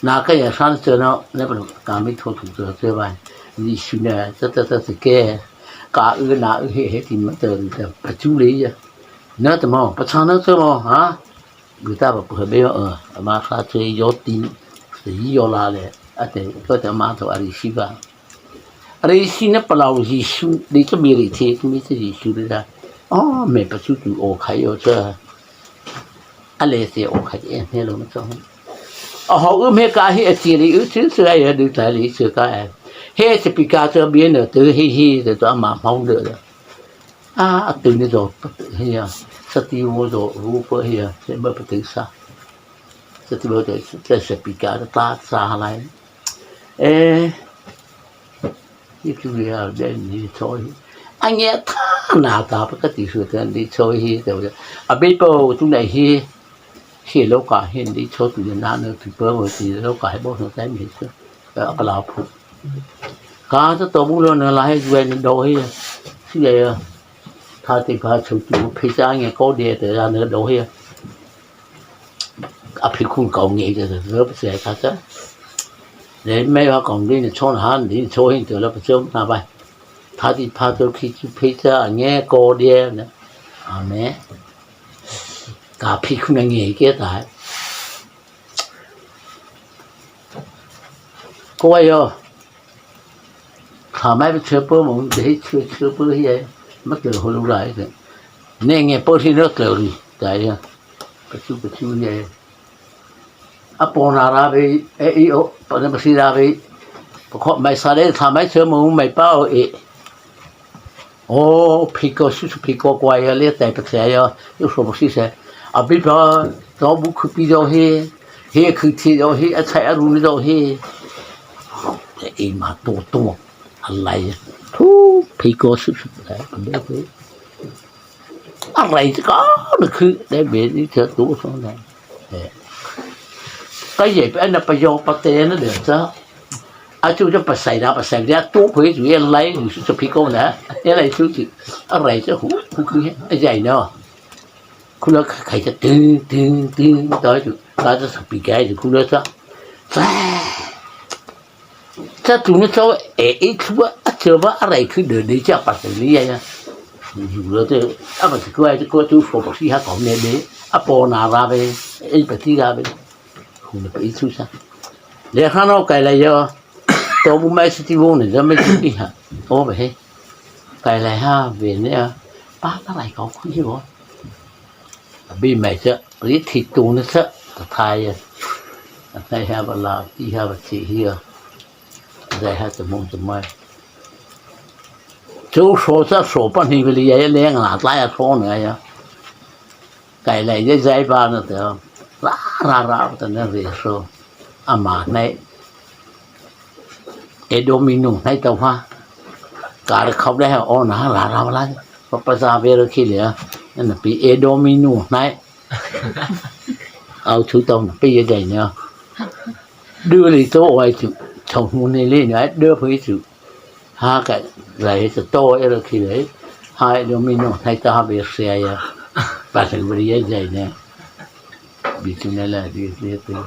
Na ka ya san tse no, ne pari ka mi ko thu tse tse ba. Ni su ne, tse tse tse tse ke, ka u na u he he ti ma tse tse, pa chu le ya. Na tse mo, pasa na tse mo, ha? Gu ta ba pu he be yo, eh, ma sa tse yo ti, tse yo la le, a te, ko te ma to a ri si ba. Rei si na palau Jisu, dei cha mi rei the, mi cha Jisu dei cha. Oh, me pa chu tu o khai o cha. A le se o khai e hne lo ma cha. A ho u me ka hi a chi rei u chu chu ai du ta rei chu ka ai. He speaker cha bi na tu hi hi de cha ma hmong de. A, a tu ni zo, hi ya. Sa ti wo zo, ru pa hi ya, se ma pa tu sa. Sa ti wo de, se speaker ta sa lai. Eh, Hi tu ri ha de ni choi. A nge tha na ta pa ka ti su ta ni choi hi ta. A be po tu nai hi. Hi lo ka hi ni choi tu na na tu pa wo ti lo ka hi bo no tai mi su. A ka la pu. Kha cha to bu lo na la he ju ai na do he. Si ai a. Tha ti pha chu tu phe cha nge ko de te ya na do he. A phe khun kau nge te te pa se kha cha. Le me wa kong de ni cho na han de cho hin te la pa cho na bai. Tha ti pha to khi chu phe cha nge ko de na. Amen. Ka phe khun nge ke ta. Ko ai yo. Kha mai pa chhe pa mo de he chhe chhe pa he ai. Ma te ho lu lai ke. Ne nge pa si no te ri. Ta ya. Pa chu pa chu he ai. A po na ra ve e i o pa ne pa si ra ve. Pa kho mai sa de tha mai chhe mo mai pa o e. O, phi ko su su phi ko kwa ya le tai pa chhe ya. Yo so pa si se. A bi pa to bu khu pi yo he. He khu thi yo he. A chai a ru ni yo he. E ma to to. A lai. Thu phi ko su su. A lai ka na khu de be ni cha to so na. Ka ye pe na pa yo pa te na de cha. A chu cha pa sai na pa sai de to khu ye lai su su phi ko na. Ye lai su chu. A lai cha hu hu khu ye. A ye no. Khu la khai cha ting ting ting to chu. Ka cha sa pi ga chu khu la cha. Cha. Cha tu na cha e e chu a cha ba a lai khu de de cha pa se ni ya ya. Ju lo te a pa khu ai ko chu fo pa si ha ko ne de. A po na ra ve. E pa ti ra ve. Khu na pa i chu sa. Le ha no kai la yo. To bu mai si ti bu ne ja me ti ha. O be he. Kai la ha ve ne a. Pa ta lai ko khu hi bo. A bi mai cha, ri thi tu na cha, ta thai ya. A thai ha ba la, ti ha ba chi hi ya. Zai ha cha mong cha mai. Chu so cha so pa ni ve li ya, ya le nga la ya so na ya. Kai lai ya zai ba na ta. Ra ra ra ta na re so. Ama nai. E domino nai tau ha. Ka ra khau le ha o na ra ra la. Pa pa za ve ro khi le. Na pi e domino nai. Au thu tau na pi ye dai na. Dư li to oi chu. Chau mu ne le na dư phi chu. Ha ka lai chu to e ro khi le. Ha e domino nai ta ha ve sia ya. Pa se ve ye dai na. Bi chu ne la di di tu.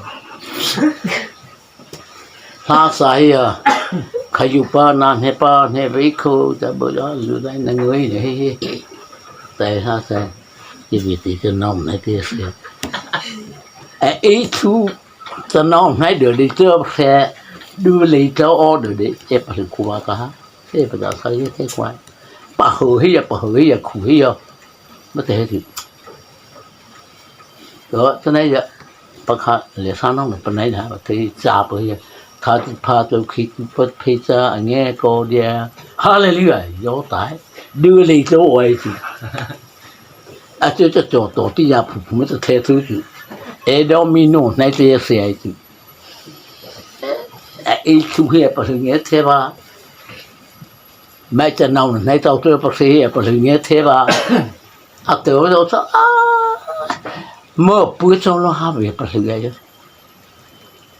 Hla sa hi a, kha yu pa na hne pa hne vei kho ta bo ya lu dai na ngoi ne hi hi. Tai hla sa, ki bi ti cha nom na ti se. E i chu cha nom nai de li cha se, du li cha o de de, e pa lu khu ba ka ha. E pa da sa ye te kwai. Pa ho hi ya, pa ho hi ya, khu hi ya. Ma te he ti. Ơ, cha nai ya, pa kha le sa nong pa nai na, pa thei cha pa ya. Kha ti pha to khi tu pa phei cha a nge ko dia. Hallelujah, yo tai. Du le to oi ti. A cho cha cho to ti ya phu phu ma cha the tu ti. E domino nai te se ai ti. A e chu he pa nge the ba. Mai cha nau nai tau tu pa se he pa nge the ba. A te o cha a. Mo pu cho lo ha ve pa se ya.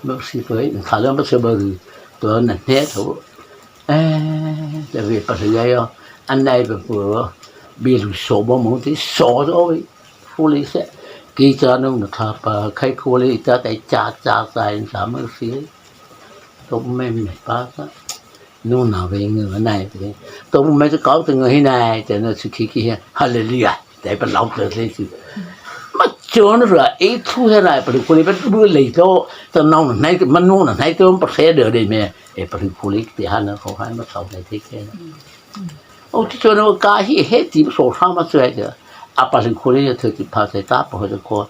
Mo si ko ni kha lo ma se ba ru. To na ne to. Eh, te ve pa se ya yo. An nai ba pu. Bi lu so ba mo ti so so ve. Fu li se. Ki cha no na kha pa khai ko le ta tai cha cha sa in sa mo si. To me me pa sa. Nu na ve ngu nai te. To bu mai te kau te ngu hi nai te na su ki ki hi. Hallelujah. Te pa lau te te su. Ma cho na ra e thu he nai pa lu ko le pa bu le to. Ta nau na nai ma nu na nai to pa se de de me. E pa lu ko le te ha na ko ha ma sau nai te ke. O ti cho na ka hi he ti so sa ma su ai te. A pa lu ko le te ti pa se ta pa ho ko.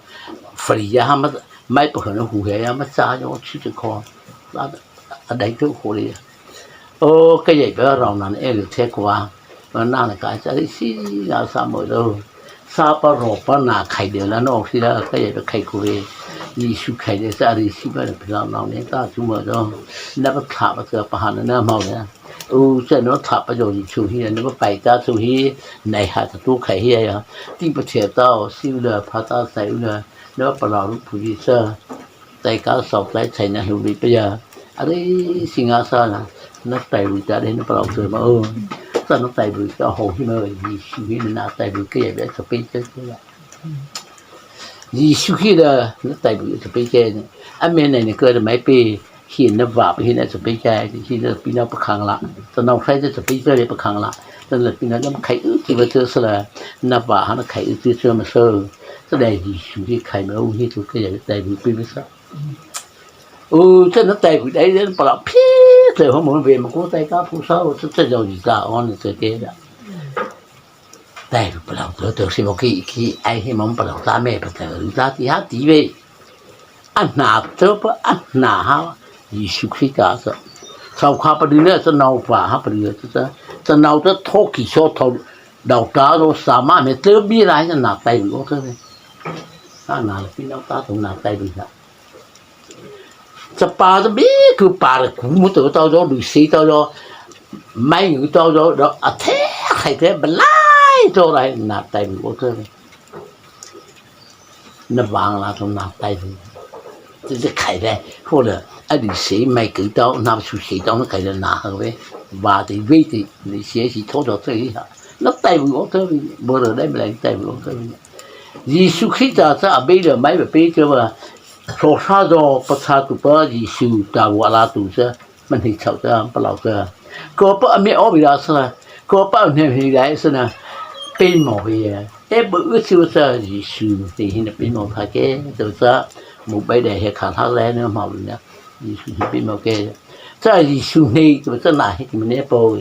Fa li ya ha ma mai pa ho na hu he ya ma cha yo chi te ko. La a dai to ko le. Ô, ka yai ba rao nan e lu the kua. Ba nan ka cha ri si na sa mo lo. Sa pa ro pa na khai de la no si la ka yai ba khai ku ve. Ni su khai de sa ri si ba na pla no ne ta chu mo lo. Na ba tha ba sa pa han na mo ya. Ô, sa no tha ba yo ni chu hi na ba pai ta chu hi. Nai ha ta tu khai hi ya. Ti pa che ta o si u la pha ta sai u la. Na ba pa la ru phu yi sa. Tai ka sau tai chai na hu bi pa ya. A ri si nga sa na. Na tai bu ta de na palôh tei ma o. Sa na tai bu ta ho hi ma Zisu hi na tai bu ke ya be sa pe ke ya. Zisu hi da na tai bu sa pe ke. A me na ni ke da mai pe hi na va pe hi na sa pe ke hi na pi na pa khang la. Sa na sai sa pe ke le pa khang la. Sa na pi na dam khai u ti ba sa la. Na va ha na khai u ti sa ma sa. Sa da Zisu hi khai ma u hi tu ke ya tai bu pe sa. Ô, cha na tai bu dai dai pa la phi, te ho mo ve mo ko tai ka phu sa, ô, cha cha jau ji ta, ô, ne te te da. Tai bu pa la, to, to, si mo ki, ki, ai he mo pa la, ta me pa ta, ta ti ha ti ve. A na, to pa, a na ha, Zisu Krista sa. Sau kha pa di ne, sa nau pa, ha pa di, sa, sa nau ta tho ki so tho, dau ta ro sa ma me te bi lai, sa na tai bu, ô, te ve. Sa na, pi nau ta, to na tai bu sa. Chapa ta bi ku pa ra ku mu to tao zo, lu si tao zo, mai ngu tao zo, do a the khai te ba lai to lai na tai bu ko. Na vang la to na tai bu. Te te khai le, ho le, a lu si mai ku tao, na su si tao na khai le na ha ve, ba te ve te, lu si si to zo te ha. Na tai bu ko te, bo le dai ba lai tai bu ko te. Zisu Krista cha a be le mai ba pe te ba, Hrosa zo pachâtuhpa Zisu ta vâ la tu cha, ma hnei chhao cha, palôh cha. Kô pa a mi aw bi la sa, kô pa a hnei hnei la sa na, peimawh vei. E bu u chu cha Zisu hnei hi na peimawh tha ke, tu cha, mu bai dai he kha tha le na mau na, Zisu hnei peimawh ke. Cha Zisu hnei, tu cha na he ki ma ne po.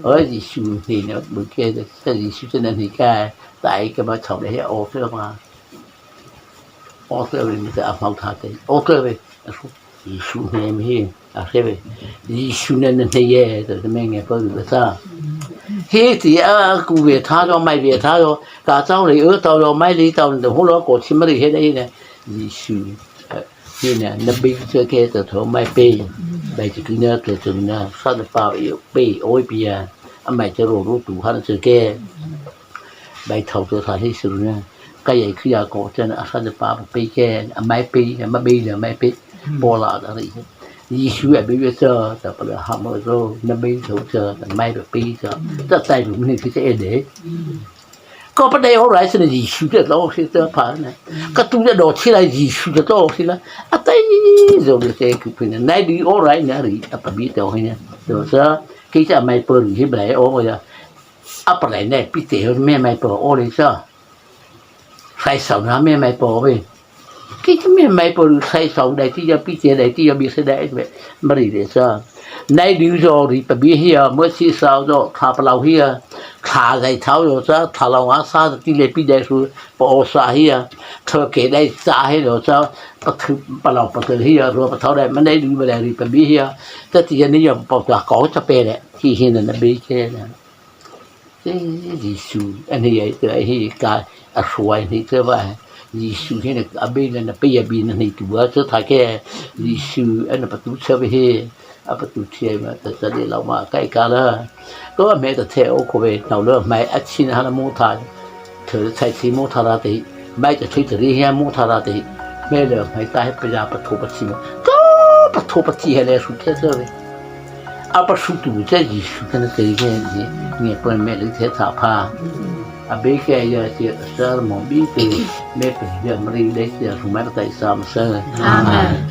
Ơ Zisu hnei na bu ke, cha Zisu cha na hnei ka, tai ka ma chhao le he aw ke ma. Aw tla ve mi ta a hmao tha te. Aw tla ve. A su. Zisu hnei mi hi. A hre ve. Zisu na na hnei ye. Ta ta me nge pa ve ta. He ti a ku ve tha zo, mai ve tha zo. Ka chao le, ơ tao zo, mai le tao le, ho lo ko chi ma ri he le he le. Zisu. He na, na be cha ke ta tho mai pe. Bai ti ku na ta ta na. Sa ta pa yo pe, oi pi ya. A mai cha ro ro tu ha na cha ke. Bai thao to tha hi su na. Ka yai khu ya ko chen a sa de pa pa pe ke, a mai pe, a ma be le mai pe. Bo la da ri. Zisu a be be cha, ta pa le ha mo zo, na be thao cha, ta mai pa pe cha. Ta tai lu ni ki te e de. Ko pa dai o rai se na Zisu te lo se ta pa na. Ka tu de do chi lai Zisu te lo si la. A tai zo de te ku pe na. Nai di o rai na ri, a pa bi te o hi na. Do sa, ki cha mai pa ri hi ba lai o ya. A pa lai ne pi te ho me mai pa o le sa. Sai sau na me mai pa ve. Ki ki me mai pa lu sai sau dai ti ya pi te dai ti ya bi se dai ve. Ma ri le sa. Nai di zo ri pa bi hi ya, mo si sau zo, tha pa lau hi ya. Tha zai thao zo sa, tha lau nga sa, ti le pi dai su, pa o sa hi ya. Tho ke dai sa he zo sa, pa thu, pa lau pa thu hi ya, ro pa thao dai, ma nai di ba dai ri pa bi hi ya. Ta ti ya ni ya pa ta ko cha pe le. Hi hi na na be ke na. Te Zisu, a hnei ai te a hi ka, a hruai hnei te va. Zisu hi na a be na na pe ya bi na hnei tu va te tha ke. Zisu a na pa tu cha ve he. A pa tu thie ma ta ta de lau ma kai ka la. Ko me ta the o ko ve nau le mai a chi na ha na mo tha. Thei chai chi mo tha ra te. Mai ta thei te ri hi mo tha ra te. Me le mai ta he pa ya pa tho pa chi mo. To pa tho pa chi he le su the te ve. A pa su tu cha Zisu ka na te nge, nge, nge pa me le the tha pha. A be ke ya che sa mo bi te me pe ya ma ri le che su ma ta sa ma sa. Amen.